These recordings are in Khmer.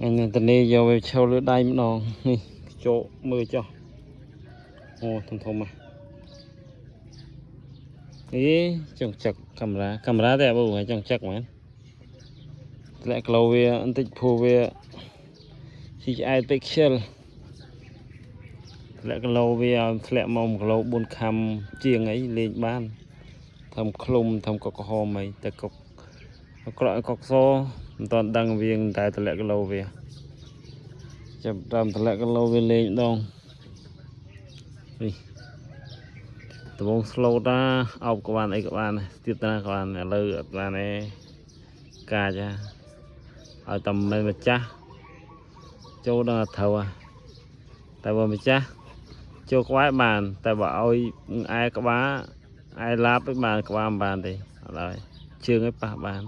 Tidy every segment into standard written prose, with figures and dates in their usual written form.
អញនឹងតនេះយកវាឈរលើដៃម្ដងនេះខ្ជកមើលចុះអូធំធំហ៎អេចង់ចឹកកាមេរ៉ាកាមេរ៉ាទេអាប៊ូហើយចង់ចឹកមែនធ្លាក់គីឡូវាបន្តិចព្រោះវាស៊ីឆ្អែតពេកខ្ជិលធ្លាក់គីឡូវាឲ្យធ្លាក់មក1គីឡូ4ខាំជាងអីលេងបានធ្វើឃ្លុំធ្វើកុកក្រហមអីតែកុកក្រក់កុកសមិនតាន់ដឹងវាតែធ្លាក់គីឡូវាចាប់តាមធ្លាក់គីឡូវាលេងម្ដងនេះដបង slow តាអោបក៏បានអីក៏បានទៀតតាក៏បានឥឡូវអត់បានទេកាចឲ្យតែមិនម្ចាស់ចូលដល់ត្រូវតែបើម្ចាស់ចូលក្បែរបាន តែបើឲ្យឯក្បាលឯឡាបឲ្យបានក្បាលមិនបានទេអត់ហើយជើងឲ្យប៉ះបាន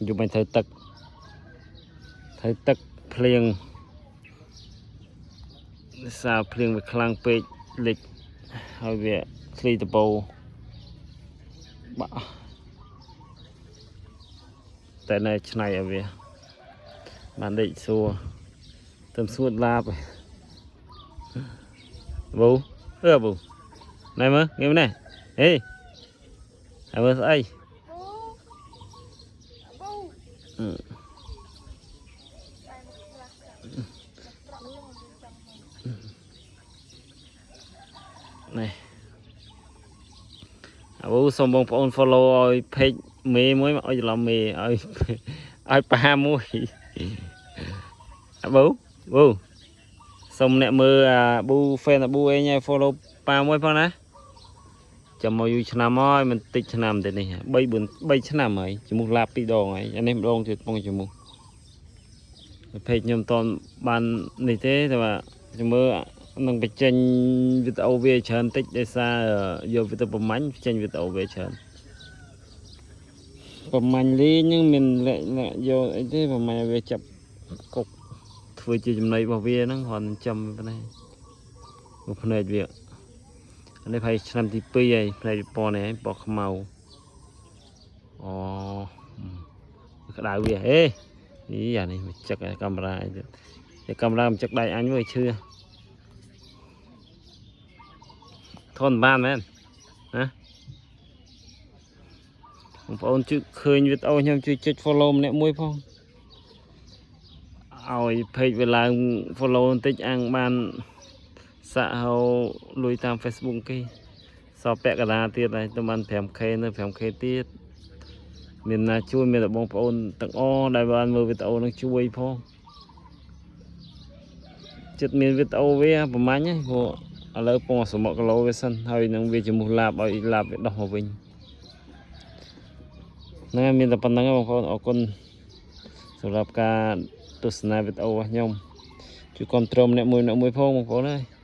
យប់មិនត្រូវទឹកត្រូវទឹកភ្លៀងសាភ្លៀងវាខ្លាំងពេកលិចហើយវាធ្លីតបោបាក់តែនៅឆ្នៃឲ្យវាបានដេកសួរទៅសួតឡាបប៊ូអឺប៊ូណែមើលងើបណែហេហើយមើលស្អី ប៊ូប៊ូ អឺ តែមកខ្លះត្រក់នឹងវាចង់មក នេះអាប៊ូសូមបងប្អូន follow ឲ្យ page មេមួយមកឲ្យច្រឡំមេឲ្យឲ្យប៉ាមួយអាប៊ូប៊ូសូមអ្នកមើលអាប៊ូ fan អាប៊ូអីឲ្យ follow ប៉ាមួយផងណាចាំមកយូរឆ្នាំហើយមិនតិចឆ្នាំទេនេះ3 4 3ឆ្នាំហើយជំមុះឡាបពីរដងហើយអានេះម្ដងទៀតពងជំមុះ page ខ្ញុំតបាននេះទេតែថាខ្ញុំមើលនឹងបញ្ចេញវីដេអូវាច្រើនតិចដោយសារយកវាទៅប្រមាញ់បញ្ចេញវីដេអូវាច្រើនប្រមាញ់លេងហ្នឹងមានលាក់លាក់យកអីទេប្រមាញ់ឲ្យវាចាប់កុកធ្វើជាចំណីរបស់វាហ្នឹងគ្រាន់តែចំប៉ុណ្ណេះមកភ្នែកវាអានេះប្រហែលឆ្នាំទី2ហើយភ្នែកវាពណ៌នេះហើយពណ៌ខ្មៅអូក្តៅវាហេនេះអានេះមកចឹកកាមេរ៉ាអីទៀតតែកាមេរ៉ាមកចឹកដៃអញមើលឈឺធន់បានមែនណាបងប្អូនជួយឃើញវីដេអូខ្ញុំជួយចុច follow ម្នាក់មួយផងឲ្យ page វាឡើង follow បន្តិចអាំងបានសាក់ហៅលុយតាម Facebook គេសល់ពាក់កណ្ដាលទៀតហើយទៅបាន 5K នៅ 5K ទៀតមានណាជួយមានតែបងប្អូនទាំងអស់ដែលបានមើលវីដេអូនឹងជួយផងចិត្តមានវីដេអូវាប្រហែលហ្នឹងព្រោះឥឡូវពងសមុទ្រគីឡូវាសិនហើយនឹងវាជំមុះឡាបឲ្យឡាបវាដោះមកវិញហ្នឹងហើយមានតែប៉ុណ្្នឹងឯងបងប្អូនអរគុណសម្រាប់ការទស្សនាវីដេអូរបស់ខ្ញុំជួយគ្រប់គ្រងម្នាក់មួយម្នាក់មួយផងបងប្អូនអើយ។